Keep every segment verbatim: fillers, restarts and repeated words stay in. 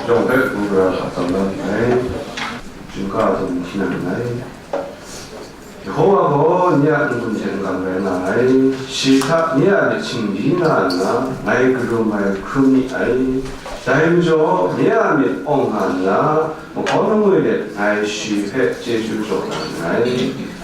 Yawng hpe hkungga hkap tsawm la nngai, chyum ga zawn hkyi na nngai. Yehowa gaw nye a n-gun hte n-gang rai nga ai, shi hta nye a myit shingbyi nga nna, ngai karum ai hkrum mi ai. Dai majaw, nye a myit awng nga nna, mahkawn mangwi let ngai shi hpe chyeju jaw na nngai.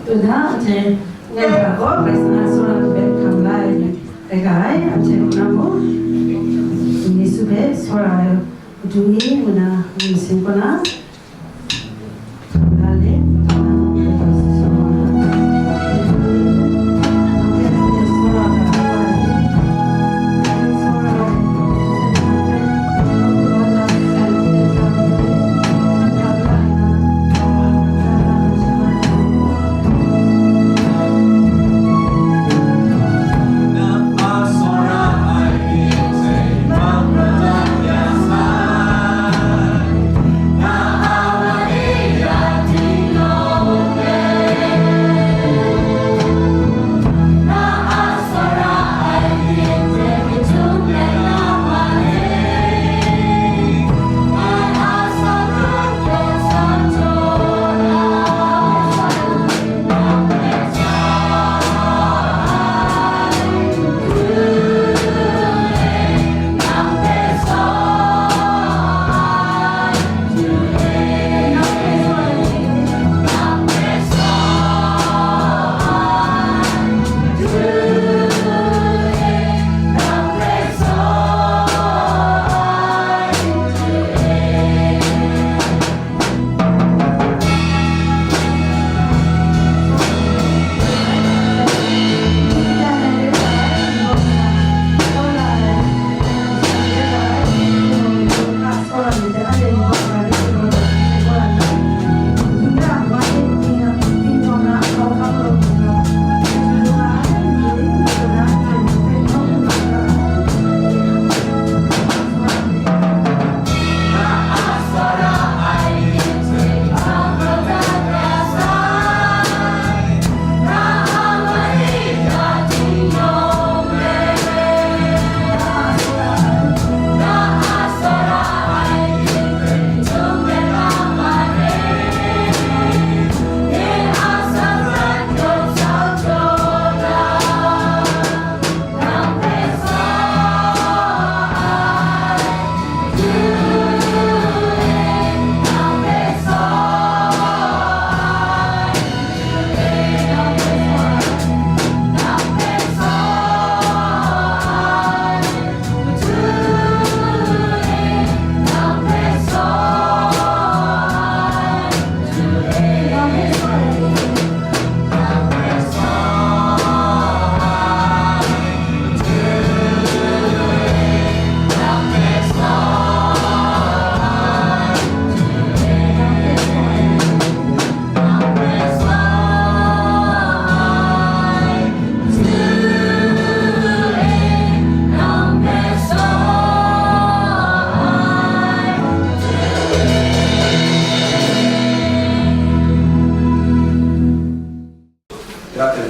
Tun hta anhte ngai hta gaw Karai Kasang a tsawra hpe hkam la ai, rai ga ai, anhte kaw na mung, Yesu hpe tsawra ai matu ni ngu na, ngu masin kaw na, hkam la le, hkam la.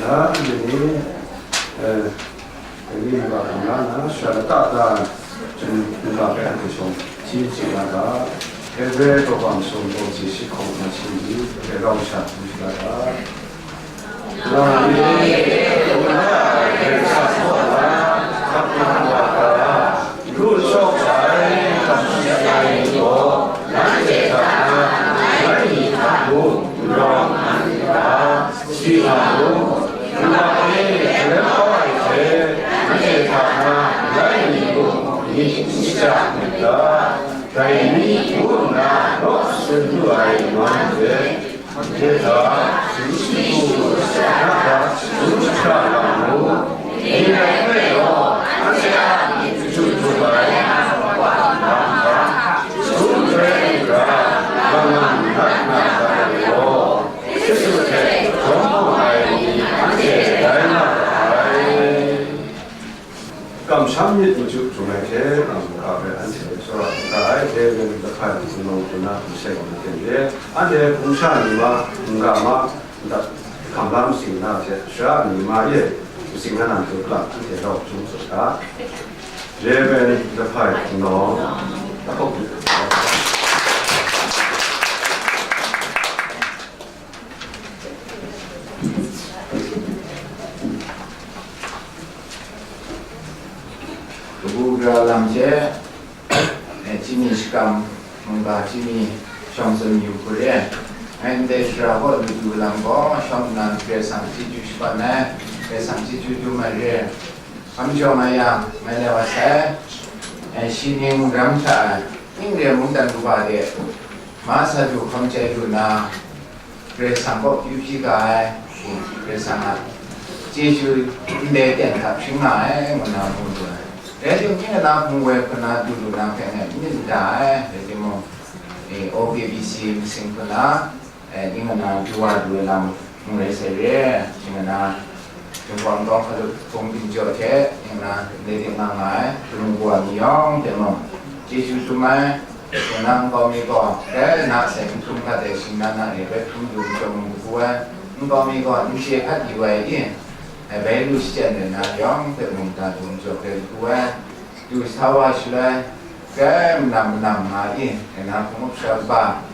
Na, anhte ni, eh, dai ni wa hkam la nna, shara lata ta, hkungga hpe anhte shawng hti chye na ga, Hebre daw bang shawng daw hte shi hkawm na shi ni, dai rau sha hkrum sha la ga. Nang ni, Karai Kasang kaw na, hkap na wa ga, ru shawk ai, hkam shi ai ni gaw, nanhte hta na, ngai ni hta mung, n rawng n yu ga, shi nga mung, nna e hkalem kau ai hte, nanhte hta na, ngai ni mung, myit n shachya myit ga, dai ni ngu nna naw tsun lu ai man hte, Hte hta, sumshi hku, na hta, sum jahkra nga mu. Dai rai nme law, anhte a myit chyu chyu ai, lam hta, sum jahkra nga, nga, nga, nga, nga, nga, nga, nga, Yesu hte jawm mu ai ni anhte rai nga ra ai. Kamsham myit machyu hkrung ai hte, nang mungga hpe anhte tsawra n ga ai, dai rai nna, lahkai hpung nawng hpung na hpung seng wa maten re, anhte hpung sha ni ma, mungga ma, ndat hkam la masing na hte, sara ni ma e, masing na nang hte hplang anhte rau hpung tsun ga, Reverend Lahkai Hpung Nawng, lahkawng hpung. Kabu gara lam hte, eh, chyeju shakram mungga chyeju shawng tsun yu hku re. Ngai ndai sara kaw lu du lam gaw, shawng nnan Karai Kasang chyeju shapan ai, Karai Kasang chyeju dum ai re. Hkam jaw nga yang, ngai lai wa sai, eh, shi ning ram hta ai, ning re mungdan kawa de, ma sa du hkam chye du na, Karai Kasang kaw akyu hpyi ga ai, Karai Kasang a chyeju ndai ten hta hpring nga ai, ngu na mu lu ai. Rai timung, ning na hpung woi hku na du lu na hpe ngai n myit n da ai, rai timung, eh, O K B C masing hku na, eh, ning na du wa du ai lam n rai sai re, ning na Jinghpaw Nkau Hkalup Hpung Byin Jaw hte, ning na ndai ting nga nga ai, hpung wa ni yawng hte mung, chyeju dum ai, Tinang nkau mi gaw, dai na seng n hkrum hkat ai shingnan a re bai hkrum du n chyawm n hku ai, nkau mi gaw n chye hkat yu ai i, ai bai lu shachyen ai na yawng hpe mungga du n jaw hpe n hku ai, du sa wa shaloi, grai manam manam nga i, ai na hpung up sha kaba,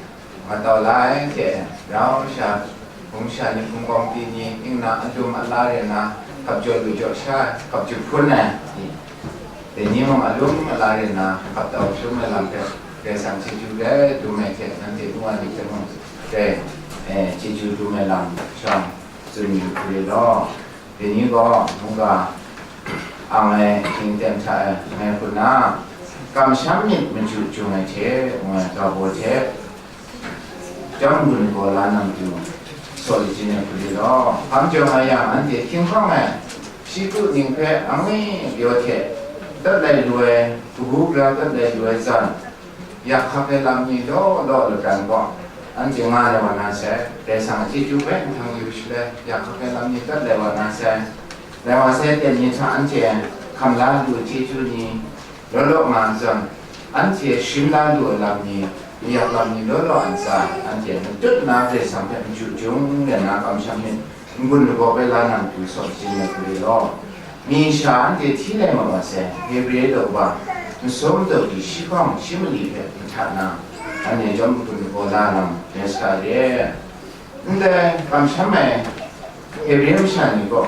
nga tau la ai hte, rau sha, hpung sha ni, hpung kawngti ni, ning na alum ala re na, hkap jaw lu jaw sha, hkap jahpun ai, i, dai ni mung alum ala re na, hkap tau hkrum ai lam hpe, Karai Kasang chyeju rai dum ai hte, nanhte nu wa ni hte mung, dai, eh, chyeju dum ai lam shawng tsun yu hku re law. Dai ni gaw mungga ang ai htingten hta e ngai hpun na, kamsham myit machyu chyung ai hte, ngu ai ga baw hte, Chyam gun gaw la nang pyi, saw lachin ai hku re law, hpang jaw nga yang, anhte hkying hpang ai, shi kru ning hpe angwi pyaw hte, dat lai lu ai, kabu gara dat lai lu ai zawn, yak hkak ai lam ni law law lapran gaw, anhte nga ai wa na sai, Karai Kasang a chyeju hpe nhtang yu shaloi, yak hkak ai lam ni dat lai wa na sai, lai wa sai, ten ni hta anhte hkam la lu ai chyeju ni, law law nga ai zawn, anhte shim la lu ai lam ni, mayak lam ni law law a ntsa, anhte matut na Karai Kasang hpe machyu chyung rai nna kamsham myit, n-gun lagaw bai la nang pyi saw lachin ai hku re law, mi sha anhte hti lai mat wa sai, Hebre daw wa, nsum daw di shi hkawng shi mali hpe mahta na, anhte chyawm n-gun lagaw la lam rai sa re. Ndai kamsham ai Hebre masha ni gaw,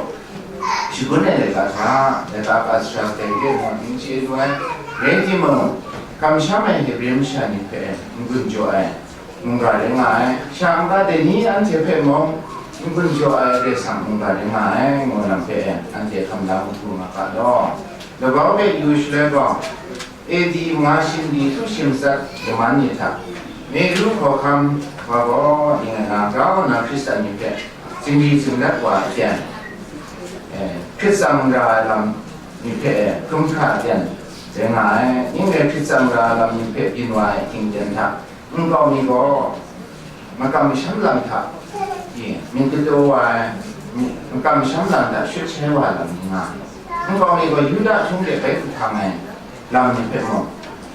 shagun ai laika hta, laika ka sara dai re ai mung n chye lu ai, rai timung, kamsham ai Hebre masha ni hpe n-gun jaw ai, mungga rai nga ai, sha n-ga dai ni anhte hpe mung n-gun jaw ai Karai Kasang mungga rai nga ai, ngu lam hpe anhte hkam la hku nga ga law, labau hpe yu shaloi gaw, A D manga shingdi htu shingtsat laman ni hta, Mary hkawhkam wa gaw, ning ai na grau nna Hkristan ni hpe zingri zingrat wa ai aten, eh, hkrit tsang ra ai lam ni hpe hkrum hkra ai aten rai nga ai. Ning rai hkrit tsang ra ai lam ni hpe byin wa ai htingden hta, nkau mi gaw makam masham lam hta, i, myit kataw wa ai, mi-, makam masham lam hta shut shai wa ai lam ni nga ai. Nkau mi gaw Yuda htung de bai hkrung hkang ai lam ni hpe mung,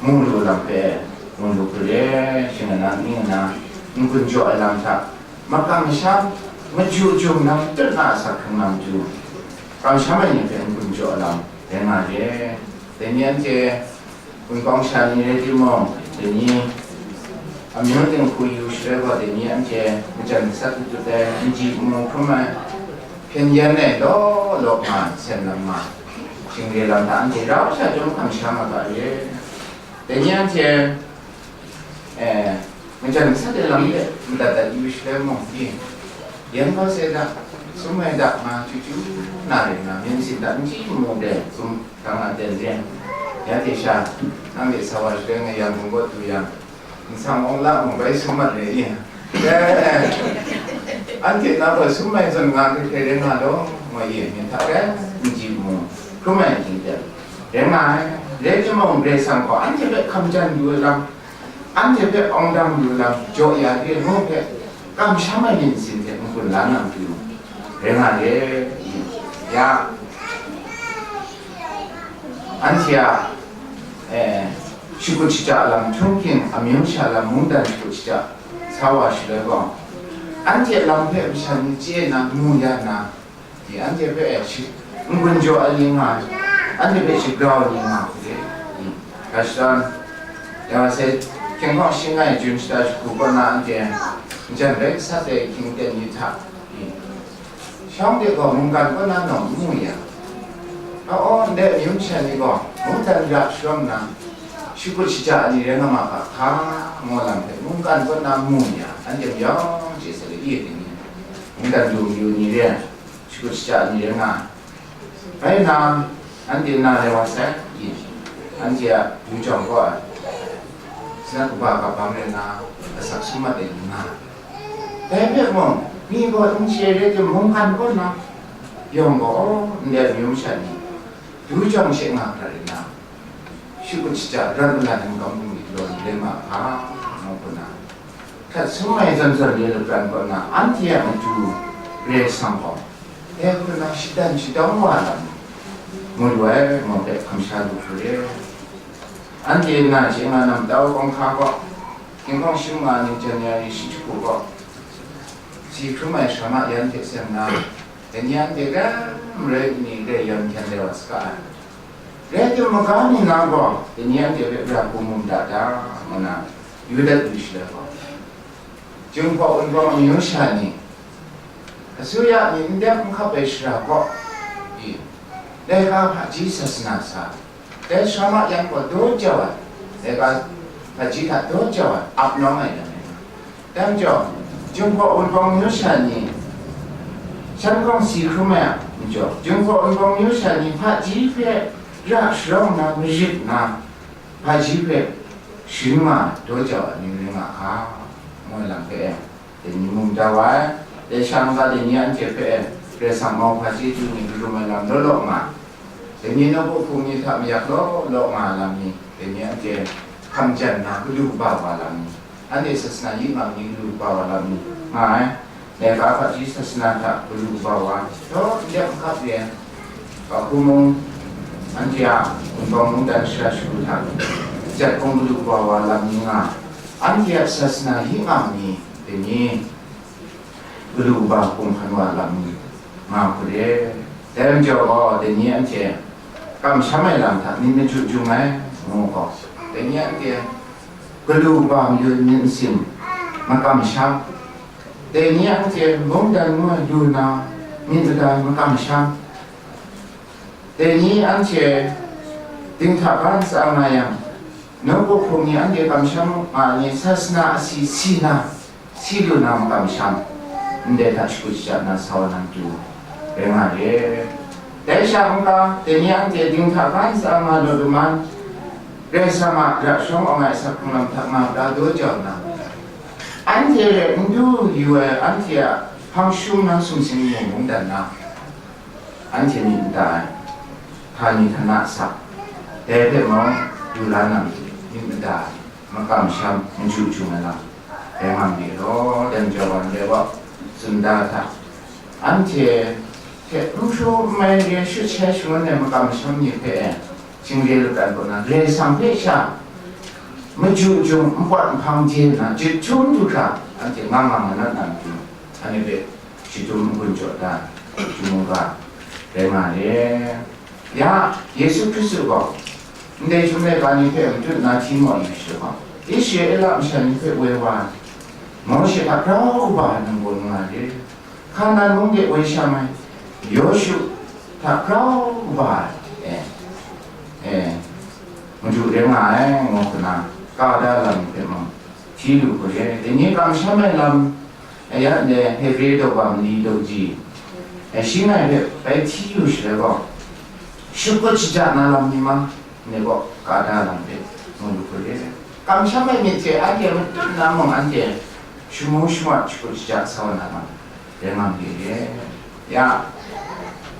mu lu lam hpe, mu lu hku re, shing nna, ning nna, n-gun jaw ai lam hta, makam masham, Maju jung na matut na asak hkrung na matu, kamsham ai ni hpe n-gun jaw lam rai nga re. Dai ni anhte Wunpawng sha ni rai timung, dai ni amyu dinghku yu shaloi gaw, dai ni anhte majan gasat matut ai, nji nmu hkrum ai, hpyen yan ai law law nga, sen lam nga, shingre lam hta anhte rau sha chyawm hkam sha nga ga re. Dai ni anhte, eh, majan gasat ai lam de madat dat yu shaloi mung, i, yan kau se da, sum ai da nga chyu chyu na rai nna, myit masin hta n chyi n mu de, sum hkang a ten re. Ya hte sha, nang de sa wa shaloi nga yang, mung kaw du yang, nsang awng la mung bai sum mat re i. Eh, anhte na gaw sum ai zawn nga hkrai hkrai rai nga law, nga i, myit hta rai n chyi n mu, hkrum ai ting de rai nga ai. Rai timung, Karai Kasang gaw anhte hpe hkam jan lu ai lam, anhte hpe awng dang lu lam, jaw ya re ngu hpe, kamsham ai myit masin hte n-gun la na matu, rai nga re. Ya, anhte a, eh, shakut shaja lam htung hking, amyu sha lam mungdan shakut shaja sa wa shaloi gaw, anhte lam hpe masha ni chye na, mu ya na, Di anhte hpe shi, n-gun jaw ai ni nga, anhte hpe shagrau ai ni nga hku de, i, ga shadawn, ya wa sai, hkying hkawng shing ai Jun shata jahku kaw na anhte, njan rai sat ai hkying ten ni hta, i, shawng de gaw mungkan kaw na nawng n mu ya, a-aw ndai amyu masha ni gaw mungdan ra sharawng nna, shakut shaja ai ni rai nga ma ga hka, ngu lam hpe mungkan kaw na mu ya, anhte mayawng chye sa ai ni, mungdan du mayu ni re ai. Shakut shaja ni rai nga ai. Rai nna, anhte na rai wa sai, i, anhte a du jawng kaw ai, sanat kaba kabang rai nna, asak sum mat ai ni nga ai. Dai hpe mung, mi gaw n chye rai timung, mungkan kaw na yawng gaw, ndai amyu masha ni du jawng she nga hkra rai nna, shakut shaja ran malan ai magam bungli galaw ni rai ma hka, ngu hku na, hkrat sum ai zawn zawn re lu pran kaw na, anhte a matu Karai Kasang gaw, dai hku na shadan shadawng wa lam ni, mu lu ai, ngu hpe hkam sha lu hkru re. Anhte na chye nga na matau kawng hka gaw, hkying hkawng shing nga ni January shi jahku gaw, si hkrum ai sarama yan hte seng na, dai ni anhte gara marai ni re yawn hkyen re wa saga ai. Rai timung, maga ni na gaw, dai ni anhte hpe ra hku mu mada ta, ngu na, yu dat yu shaloi gaw, Jinghpaw Wunpawng amyu sha ni, asuya ni n dep n hkap ai shara kaw, i, laika hpaji sasana sa, dai sarama yan gaw daw jau ai, laika hpaji hta daw jau ai, ap nawng ai lam rai nga. Dai majaw, Jinghpaw Wunpawng amyu sha ni, shan hkawng si hkrum ai a majaw, Jinghpaw Wunpawng amyu sha ni hpaji hpe ra sharawng nna, marit nna, hpaji hpe sharin nga daw jau ai ni rai nga hka, ngu ai lam hpe e, dai ni mu mada wa ai. Dai sha n-ga dai ni anhte hpe e, Karai Kasang mau hpaji du ni karum ai lam law law nga, dai ni nawku hpung ni hta mayak law law nga ai lam ni, dai ni anhte hkam jan nna galu kaba wa lam ni, anhte sasana yi ngam ni galu kaba wa lam ni nga ai. Laika hpaji sasana hta galu kaba wa, daw n dep n hkap re ai, ga hku mung, anhte a Wunpawng mungdan shara shagu hta jat hkawng galu kaba wa lam ni nga, anhte a sasana yi ngam ni, dai ni galu kaba hkum hkan wa lam ni nga hku re. Dai majaw gaw, dai ni anhte kamsham ai lam hta myit maju jung ai, ngu gaw, dai ni anhte galu kaba mayu myit masin makamsham, dai ni anhte mungdan ngu ai lu na myit mada makamsham, dai ni anhte dinghta ga ntsa nga yang, nawku hpung ni anhte kamsham nga ai ni, sasana asi si na, si lu na makamsham, ndai hta shakut shaja na sa wa na matu rai nga re. Dai sha n-ga, dai ni anhte dinghta ga ntsa nga law laman, Karai Kasang a ra sharawng awng ai asak hkrung lam hta nga pra daw jau nna, anhte rai n du yu ai, anhte a hpang shum na sumsing mu mungdan na, anhte myit mada ai, htani htana asak, dai hpe mung du la na myit mada ai, makamsham maju jung ai lam rai nga myit law, dai majaw wa ndai wa, tsun da hta, anhte hte n hkru n mai re shut shai shangun ai makamsham ni hpe e, shingre lu pran kaw na, Karai Kasang hpe sha maju jung npawt nhpang de nna, jahtum du hkra anhte nga nga manat na matu, anhte hpe Chyum n-gun jaw da, chyum mungga rai nga re. Ya, Yesu Hkristu gaw ndai chyum laika ni hpe matut na hti maw yu shadawn gaw, Israela masha ni hpe woi wa ai, Mawshe hta grau kaba ai nang gaw nga re. Hkanan mung de woi shang ai, Yawshu hta grau kaba ai, e, e, Madu rai nga ai, ngu hkuna, ka da lam ni hpe mung hti lu hku re. Dai ni kamsham ai lam, a ya ndai Hebre daw bam li daw ji, e, shi ngai hpe bai hti yu shaloi gaw, shakut shaja na lam ni ma, ndai gaw ka da lam hpe mu lu hku re. Kamsham ai myit hte anhte matut na mung anhte shamu shamat shakut shaja sa wa na lam rai nga myit re. Ya,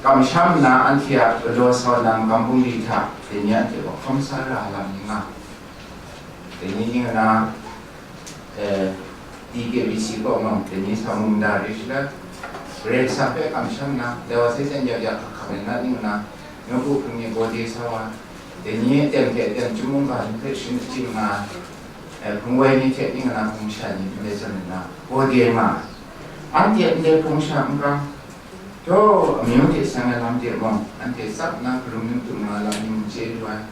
kamsham nna anhte a galaw sa wa na makam bungli hta, dai ni anhte gaw hkawm sa ra lam ni nga. Dai ni ning na, eh, D K B C kaw mung, dai ni sa mung da re shada, Karai Kasang hpe kamsham nna, dai wa sai sai yak yak hkak hkak rai na ning na, nawku hpung ni gaw de sa wa, dai ni aten hte aten chyum mungga ni hpe shing chyim nga, eh, hpung woi ni hte ning na hpung sha ni ndai zawn nna, gaw de nga ai. Anhte ndai hpung sha n gang, Taw, amyu hte seng ai lam de mung, anhte tsap nna karum ning tum nga lam ni mung chye lu ai,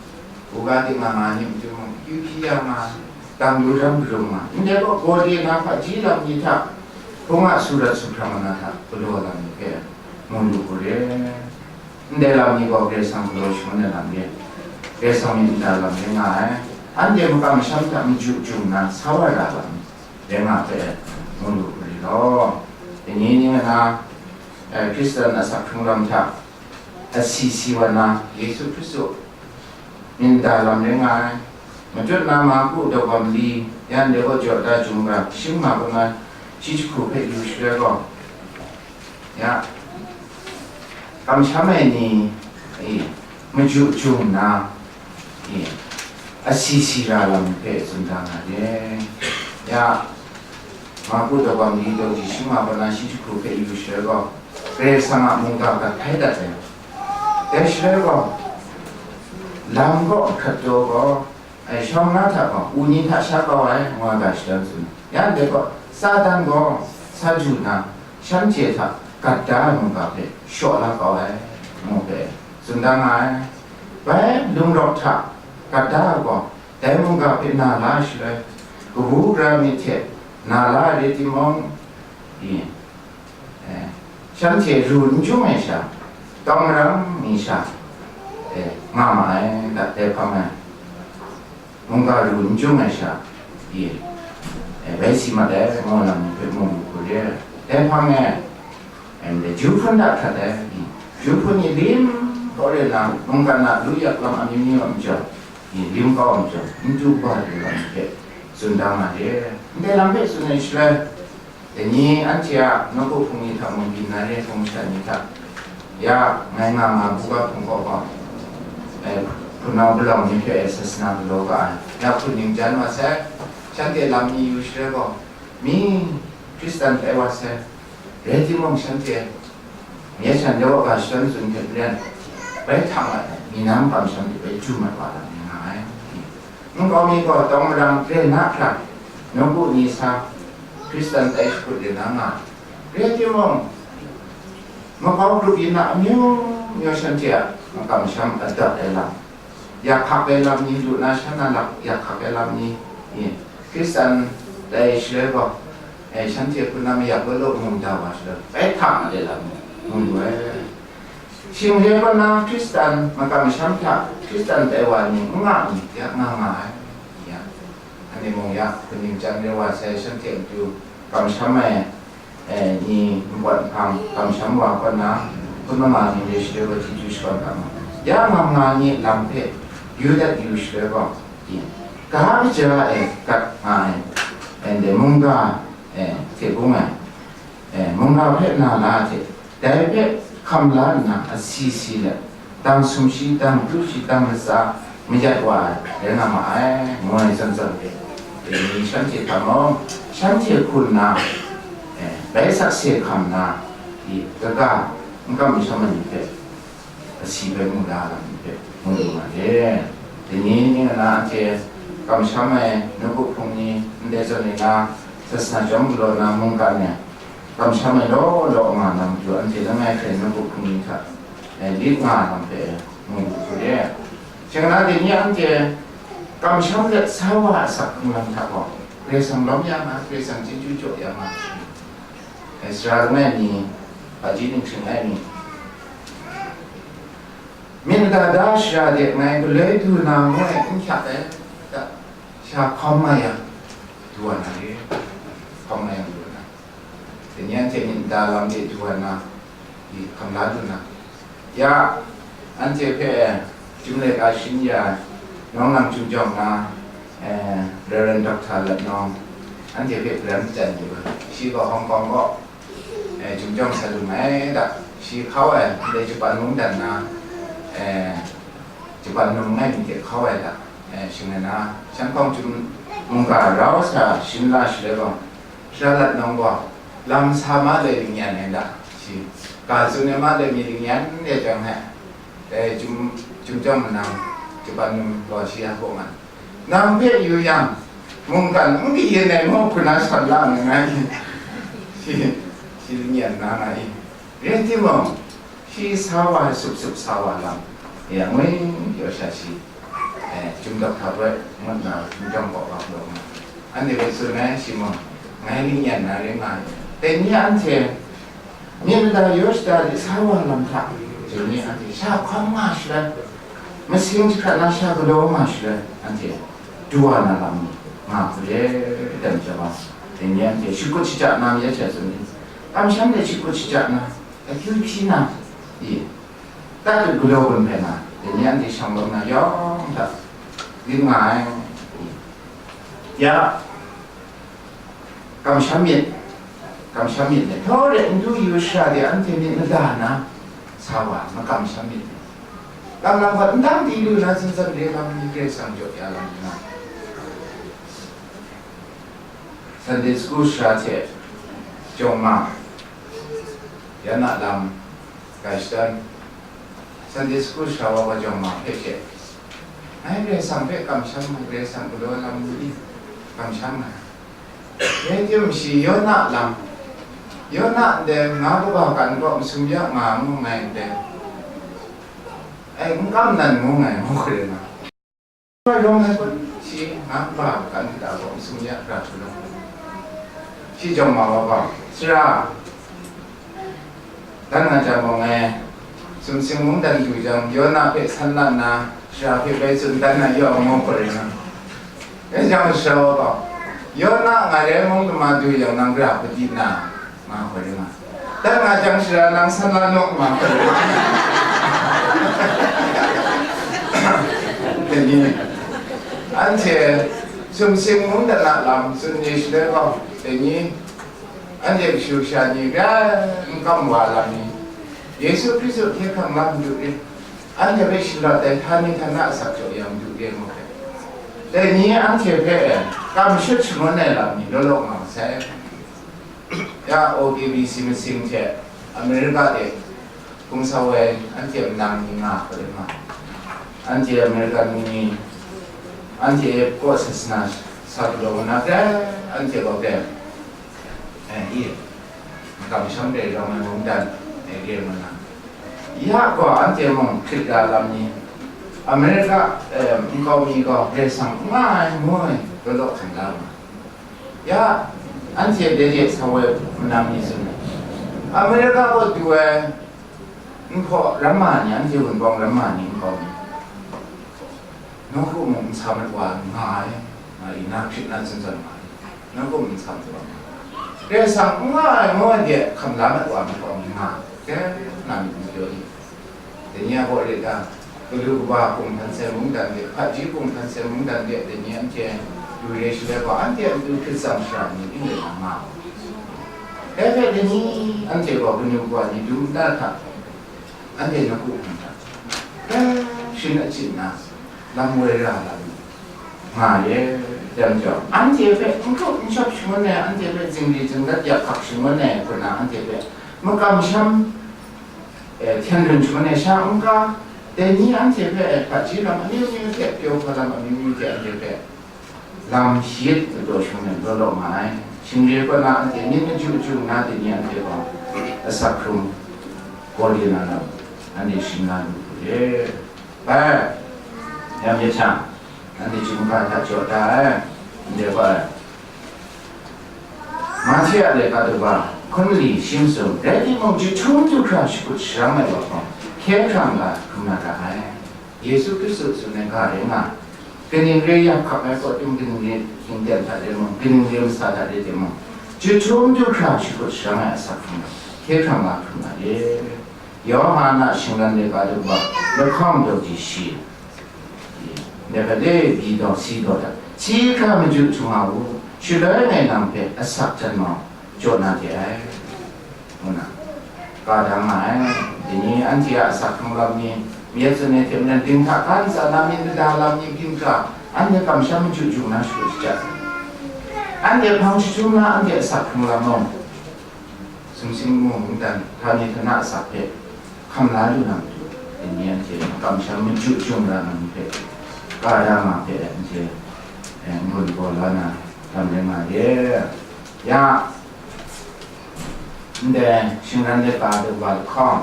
buga de nga nga ni matu mung, akyu hpyi ya nga, dang lu ram karum nga, ndai gaw gaw de na hpaji lam ni hta, hpung a surat suhprang na hta galaw lam ni hpe mu lu hku re. Ndai lam ni gaw Karai Kasang galaw shangun ai lam re, Karai Kasang myit nta lam re nga ai. Anhte makam masham hta maju jung nna sa wa ra lam rai nga hpe mu lu hku re law. Dai ni ning na, eh, Hkristan asak hkrung lam hta asi si wa na, Yesu Hkristu myit nta lam rai nga ai. Matut na Marku daw bam li, yan de gaw jaw da jung ga, shing ma kaw na shi jahku hpe yu shaloi gaw, ya, kamsham ai ni, e, maju jung nna, e, asi si ra lam hpe tsun da nga re. Ya, Marku daw bam li daw ji shing ma kaw na shi jahku hpe yu shaloi gaw, Karai Kasang a mungga gat hpai dat ai. Dai shaloi gaw, lam kaw hkrat taw gaw, ai, shawng na hta gaw, u ni hta sha kau ai, ngu ai ga shadawn tsun. Ya ndai gaw, Satan gaw sa ju nna, shanhte hta gat da ai mungga hpe shaw la kau ai, ngu hpe tsun da nga ai. Bai, lung rawk hta gat da ai gaw, dai mungga hpe na la ai shaloi, kabu gara myit hte na la ai rai timung, i, eh, shanhte ru n jung ai sha, tawng marang mi sha, eh, nga ma ai, dat dai hpang ai. Mungga ru n jung ai sha, i, eh, bai si mat ai, ngu lam ni hpe mu lu hku re. Dai hpang e, em, Ju hpun hta hkrat ai, i, Ju hpun ni lim kaw re na, mungkan a lu yak lam amyu myu a majaw, i, lim kau a majaw, n du wa lu lam ni hpe tsun da nga re. Ndai lam hpe tsun ai shaloi, Dai ni anhte a nawku hpung ni hta mung byin na re, hpung masha ni hta, ya, ngai nga nga buga hpung kaw gaw, eh, hpunau palawng ni hpe sasana galaw ga ai, ya hpun ning jan wa sai, shanhte lam ni yu shaloi gaw, mi Hkristan tai wa sai, rai timung, shanhte Nye shan de wa ga shadawn tsun hte maren, bai hta mat ai, mi na makam shanhte bai chyu mat wa lam ni nga ai. Nkau mi gaw tawng marang re na hkra, nawku ni sa, Hkristan tai shakut re na nga ai. Rai timung, makau grup yin na amyu myu shanhte a makam masham adat ai lam, yak hkak ai lam ni lu na sha na lak, yak hkak ai lam ni, i, Hkristan tai shaloi gaw, e, shanhte hpun na mayak law law mu da wa shaloi, bai hta mat ai lam mu lu ai. Shing re kaw na Hkristan makam masham hta Hkristan tai wa ni n nga mi, ya nga nga ai, ya. Anhte mung ya, hpun ning chyang re wa sai, shanhte matu kamsham ai, eh, ni npawt nhpang kamsham wa kaw na, hpun mama ni re share wa chyeju shakawn ga ma. Ya nga nga ni lam hpe yu dat yu shaloi gaw, ga kaja e gat nga ai, anhte mungga, eh, hte bung ai, eh, mungga hpe na la hte, dai hpe hkam la nna asi si let, dang sumshi, dang pru shi, dang latsa mayat wa ai rai nga ma ai, ngu ai zawn zawn hte, dai ni shanhte hta mung, shanhte hku nna, eh, bai sakse hkam nna, i, kaga n kam masham ai ni hpe, asi bai mu la ai lam ni hpe mu lu nga re. Dai ni ning nna anhte kamsham ai nawku hpung ni ndai zawn ni na, sasana chyawm galaw na mungkan e, Kamsham ai law law nga na matu, anhte langai hkrai nawku hpung ni hta, eh, lit nga na hpe mu lu hku re. Shing na dai ni anhte kamsham let sa wa a asak hkrung lam hta gaw, Karai Kasang lawm ya nga, Karai Kasang chyeju jaw ya nga, eh, sara langai mi, hpaji ningshring ai mi, myit mada da shara de ngai galoi du na ngu ai n hyak ai, da, sha hkawm nga yang, du wa na re, hkawm nga yang du wa na. Dai ni anhte myit mada lam de du wa na, i hkam la du na. Ya, anhte hpe Chyum Laika Shin Ya, nawng nang Chyum Jawng na, eh, Reverend Doctor Lat Nawng, anhte hpe garan chyan yu ai. Shi gaw Hong Kong kaw, eh, Chyum Jawng sa lu ai da. Shi hkau ai, ndai Japan mungdan na, eh, Japan num langai mi hte hkau ai da. Eh, shing ai na, Shan Hkawng Chyum mungga rau sa shin la shaloi gaw, Sara Lat Nawng gaw lam sa ma loi lingyan ai da, shi ga tsun ai ma loi mi lingyan de jang he, dai Chyum, Chyum Jawng manang, Japan num gaw shi a hpaw nga, nang hpe yu yang, mungkan n kayin ai ngu hku na shawt la nga nga i, shi, shi lingyan na nga i. Rai timung, shi sa wa ai, sup sup sa wa lam, ya ngwi pyaw sha shi, eh, Chyum Dawk Hta Poi ngut na Chyum Jawng kaw wa hkalaw nga, anhte hpe tsun ai shi mung, ngai lingyan na ring nga ai. Dai ni anhte myit mada yaw shada de sa wa lam hta, dai ni anhte sha hkawm nga shaloi, masing jahkrat na sha galaw nga shaloi, anhte du wa na lam ni nga hku re, dan chyawm a, dai ni anhte shakut shaja na mi ya sha tsun ni, kamsham de shakut shaja na, akyu hpyi na, i, tat dut galaw gun hpe na, dai ni anhte shang lawm na yawng hta rin nga ai, i, ya, kamsham myit, kamsham myit ni, htaw re n du yu shara de anhte myit mada na, sa wa, makamsham myit ni. Lam lam hkat n dang di lu na, tsin tsan re lam ni, Karai Kasang jaw ya lam ni na. Sunday school sara hte jawng ma, ya na lam, gai shadawn, Sunday school sara wa wa jawng ma hpe hte, ngai Karai Kasang hpe kamsham ai, Karai Kasang galaw lam ni kamsham ai. Rai timung shi Yona lam, Yona ndai nga kaba kan kaw masum ya nga ngu ngai ndai, ai, n kam nan ngu ngai ngu hkrit na. Rawng ai kun shi nga kaba kan hta gaw masum ya ra hkrit na. Shi jawng ma wa gaw, sara, dan nga jang gaw ngai, sumsing mungdan du jang, Yona hpe san la nna, sara hpe bai tsun dan na yaw ngu hkrit na. Dai jang sara wa gaw, Yona ngai rai mung lama du yang nang ra padi na, nga hkrit na. Dan nga jang sara nang san la naw, nga hkrit na. Dai ni, anhte sumsing mungdan a lam tsun ni shaloi gaw, dai ni, anhte kashu kasha ni rai n kam wa lam ni, Yesu Hkristu hkye hkrang la n du re, anhte hpe shalawt ai htani htana asak jaw ya n du re, ngu hpe, dai ni anhte hpe kam shut shangun ai lam ni law law nga masai. Ya, O K B C masing hte America de hpung sa woi, anhte manang ni nga hkrit ma, anhte American ni, anhte kaw sasana sa galaw na hpe, anhte gaw hpe, eh, i, kamsham dai rawng ai mungdan, eh, re nga na. Ya gaw anhte mung hkrit da lam ni, America, eh, nkau mi gaw Karai Kasang n nga ai ngu ai, law law hkam da nga. Ya, anhte de de sa woi manang ni tsun ai, America kaw du ai nhpaw ramma ni, anhte Wunpawng ramma ni nkau mi, nawku mung n sa mat wa nga ai, nga i, na hkrit na tsun zawn nga ai, nawku mung n sa mat wa nga ai. Karai Kasang n nga ai ngu ai de hkam la mat wa nhpaw mi nga ai, ke, na myit n pyaw i. Dai ni a gaw re ta, galu kaba hkum htan sai mungdan de, hpaji hkum htan sai mungdan de, dai ni anhte du re shaloi gaw, anhte a matu hkrit tsang shara ni n rai na nga. Dai hpe dai ni anhte gaw kanu kawa ni dum nta hta, anhte nawku hkam hta, hkrai shin achyin na, lam woi ra lam nga ye, jang jang, anhte hpe n hkrup n shawp shangun ai, anhte hpe zingri zingrat yak hkak shangun ai, hku na anhte hpe makamsham, eh, hten rin shangun ai sha n ga, dai ni anhte hpe, eh, hpaji lam amyu myu hte, pyaw hpa lam amyu myu hte anhte hpe lam shayit ladaw shangun ai law law nga ai. Shingre kaw na anhte myit maju ju nna, dai ni anhte gaw asak hkrung gaw re na lam, anhte shing na lu hku re. Bai, yam yet hta, anhte chyum ga hta jaw da ai, ndai gaw ai. Mahti a laika daw hkun mali shi masum, rai timung, jahtum du hkra shakut sharang ai wa gaw, hkye hkrang ga hkrum na ra ai. Yesu Hkristu tsun ai ga rai nga, kaning re yak hkap ai kaw tim, kaning re hkying ten hta re mung, kaning re masa hta re timung, jahtum du hkra shakut sharang ai asak hkrung, hkye hkrang ga hkrum na re. Yawhan a shingran laika daw hkun, lahkawng daw di shi, ndai hpe le, bi daw, si daw hta, si hkra maju htung nga u, shaloi ngai nang hpe asak hten mau jaw na de ai, ngu na, ka da nga ai. Dai ni anhte a asak hkrung lam ni, myit tsun ai hte maren, dinghta ga ntsa na myit mada lam ni byin hkra, anhte kamsham maju ju na shakut shaja, anhte hpang jahtum na anhte asak hkrung lam mung, sumsing mung, mungdan, htani htana asak hpe hkam la lu na matu, dai ni anhte kamsham maju ju na lam hpe ka da nga hpe anhte, eh, n-gun gaw la na lam rai nga ye. Ya, ndai shingran laika daw hkun lahkawng,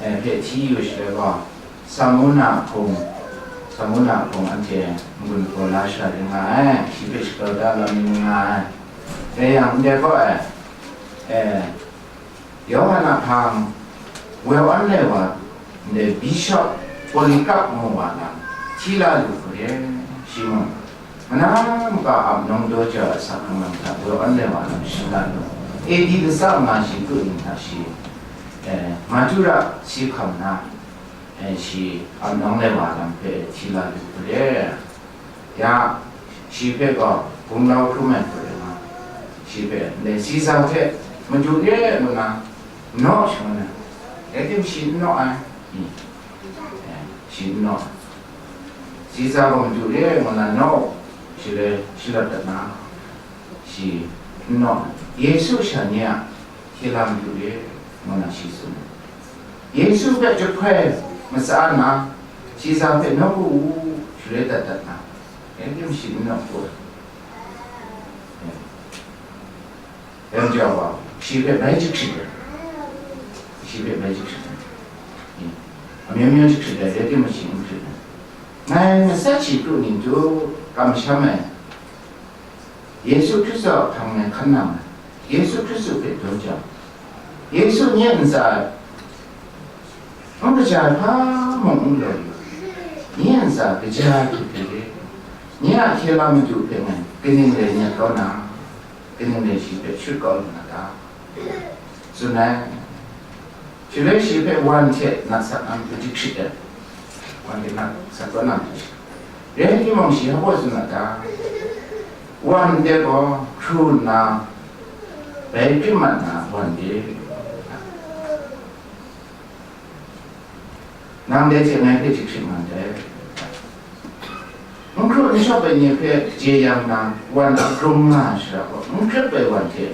eh, hpe hti yu shaloi gaw, Samuna hpung, Samuna hpung anhte n-gun gaw la sha ring nga ai, shi hpe shakau da lam ning nga ai. Dai yang ndai gaw ai, eh, Yawhan a hpang, well-known ai wa, ndai Bishop Polycarp ngu wa lam, hti la lu hku re, shi mung, mana maka ap nawng daw ja ai asak hkrung lam hta well-known ai wa lam shing la lu, A D kasa nga shi kru ning hta shi, eh, Madura si hkam na, eh, shi ap nawng ai wa lam hpe hti la lu hku re. Ya, shi hpe gaw gunglau hkrum ai hku rai nga, shi hpe ndai Siza hpe madu re ngu na naw shangun ai, rai tim, shi n naw ai, i, eh, shi n naw ai. Siza gaw madu re ngu na naw, shi le shalawt dat na, shi n naw ai. Yesu sha ni a hkye la madu re, ngu na shi tsun ai. Yesu hpe jahpoi matsa nna, Siza hpe nawku u, shaloi dat dat na, rai tim, shi n nawku ai. Dai majaw gaw, shi hpe bai jahkrit ai, shi hpe bai jahkrit ai, amyu myu jahkrit ai, rai timung, shi n hkrit ai. Ngai matsat shi kru ning tu kamsham ai, Yesu Hkristu a hpang ngai hkan na ma ai, Yesu Hkristu hpe daw jau, Yesu nye ntsa e n kaja ai hpa mung n galaw yu, nye ntsa kaja ai hte hte re, nye a hkye la madu hpe ngai kaning rai nyet kau na, kaning rai shi hpe shut kau lu na ta? Tsun ai. Shaloi shi hpe wan hte nat sak nang hpe jahkrit ai, wan hte nat sak kau nang hte shi. Rai timung, shi hpa baw tsun na ta? Wan de gaw hkru nna, bai krim mat na wan de, nang dai hte ngai hpe jahkrit nga ndai. N hkru n shawp ai ni hpe jeyang na, wan a krum nga ai shara gaw, n hkrit ai wan hte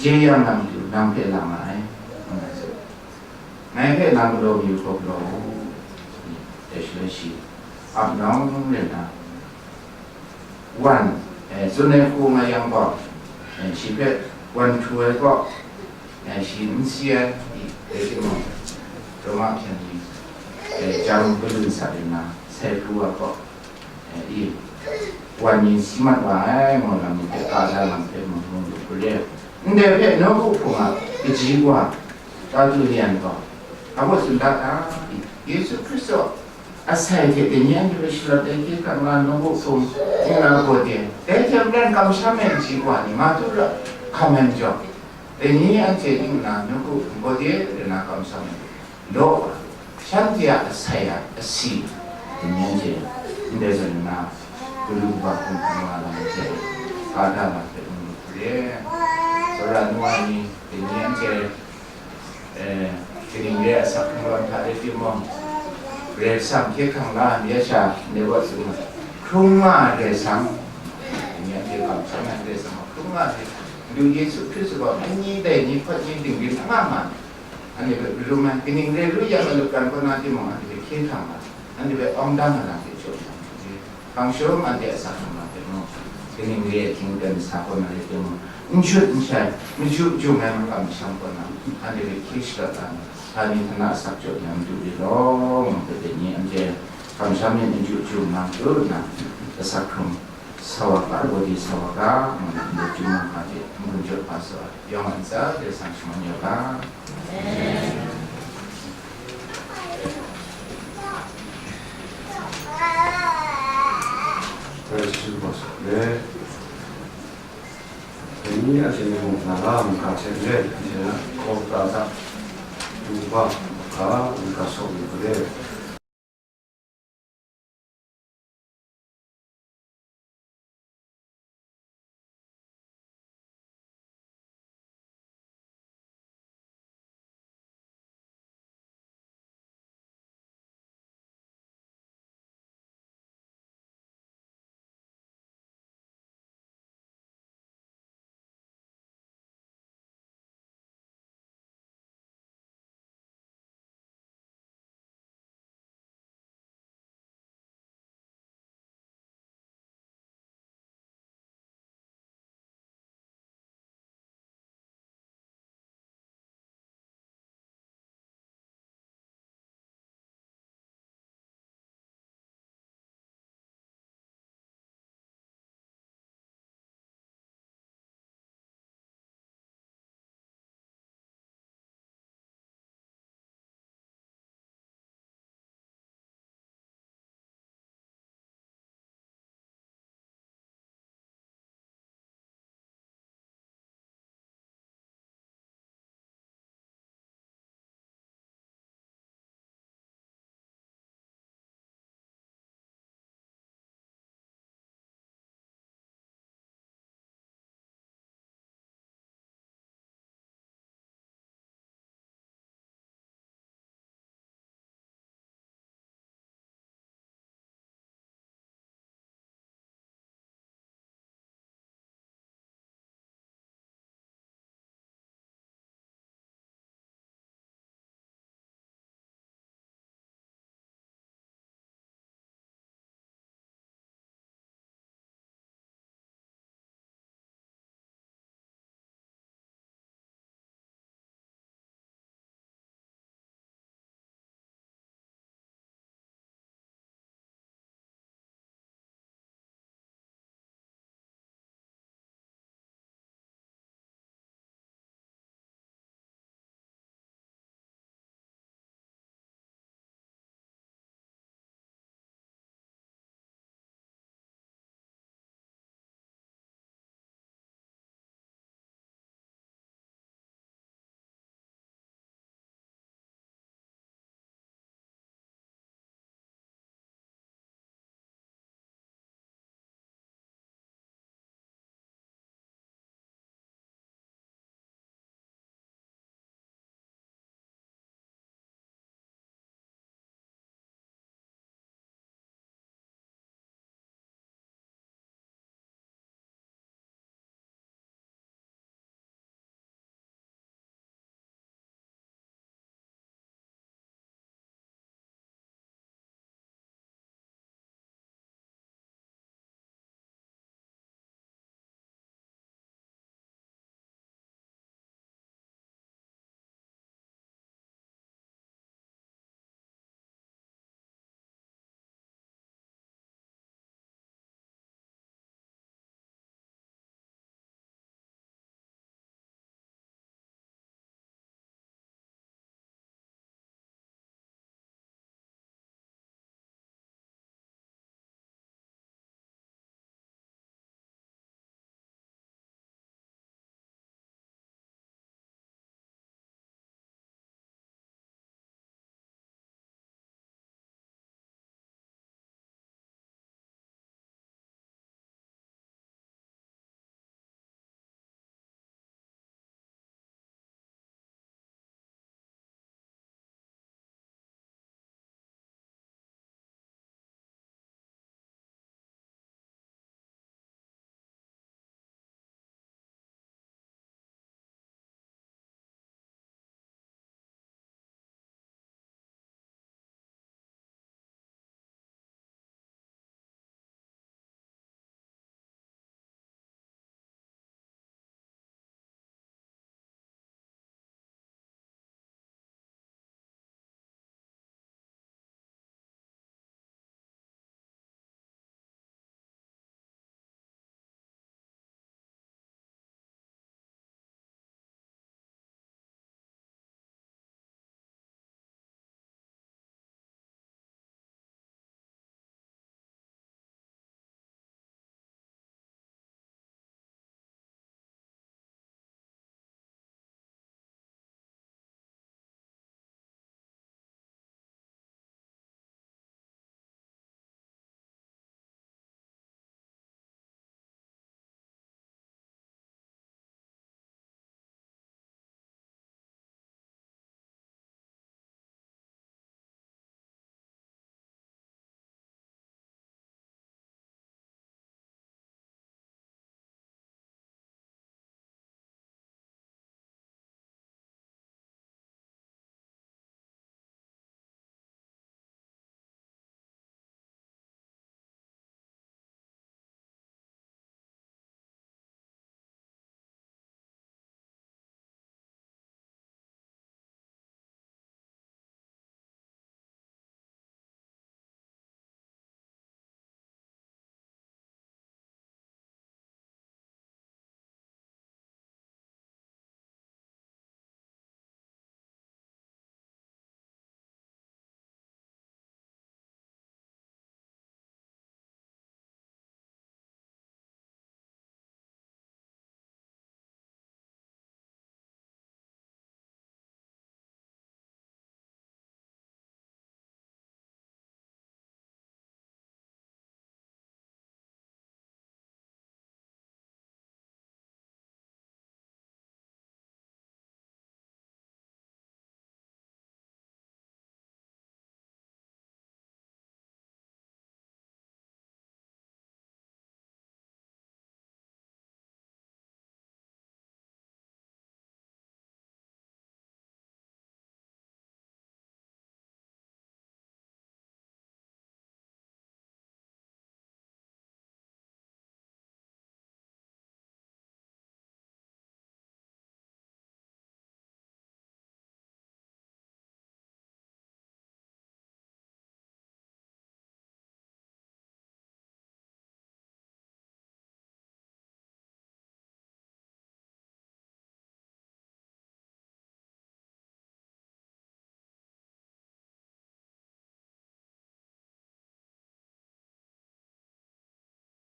jeyang na matu nang hpe la nga ai, ngu na tsun. Ngai hpe nang galaw mayu hkawk galaw u, dai shaloi shi ap nawng rai na, wan, eh, tsun ai hku nga yang gaw, eh, shi hpe wan htu ai gaw, eh, shi n si ai, i, rai timung, Roma hpyen ni, eh, jang galun sa rin na, sai pru ai gaw, eh, i, wan yin si mat wa ai, ngu lam ni hpe, ka da lam hpe mung mung lu hku re. Ndai hpe nawku hpung a kaji wa, Tertullian gaw, hpa baw tsun dat ai, i, Yesu Hkristu asai hte dai ni anhte hpe shalawt ai hkye hkrang la nawku hpung, ning la gaw de, dai hte maren kamsham ai kaji wa ni, Madura hkam ai majaw, dai ni anhte ning la nawku hpung gaw de, rai na kamsham ai law wa, shanhte a asai a asi, dai ni anhte ndai zawn nna, galu kaba hpung hpung wa lam hte, ka da lam hpe mung lu hku re. Tsawra ai nu wa ni, dai ni anhte, eh, kaning re ai asak hkrung lam hta rai timung, Karai Kasang hkye hkrang la ai myit sha, ndai gaw tsun ai, hkrum nga ai Karai Kasang, dai ni anhte kamsham ai Karai Kasang gaw hkrum nga ai, Madu Yesu Hkristu gaw, ani dai ni hpawt ni dingrim anga nga ai. Anhte hpe galum ai, kaning re lu yang, alup kan kaw na timung, anhte hpe hkye hkrang ai, anhte hpe awng dang ai lam hte jaw ai, hpang shawng anhte a asak hkrung lam hpe mung, kaning re ai hkying ten sa kaw na rai timung, n shut n shai, machyu chyum ai makam masham kaw na, anhte hpe hkye shada da na, htani htana asak jaw yang Madu re lawng, mung hpe ni anhte kamsham myit n chyu chyu nna, chyu nna, asak hkrung, Sawaka, Bodi Sawaka, ngu na, anhte chyum ai hpa hte n-gun jaw hpa sa ai. Yawng a ntsa Karai Kasang shaman ya u ga. Amen. Praise you, Pastor. Dai ni a hte mung na la mungga hte maren, anhte a kawta hta, du ba, ga, mungga shawk yu ga de.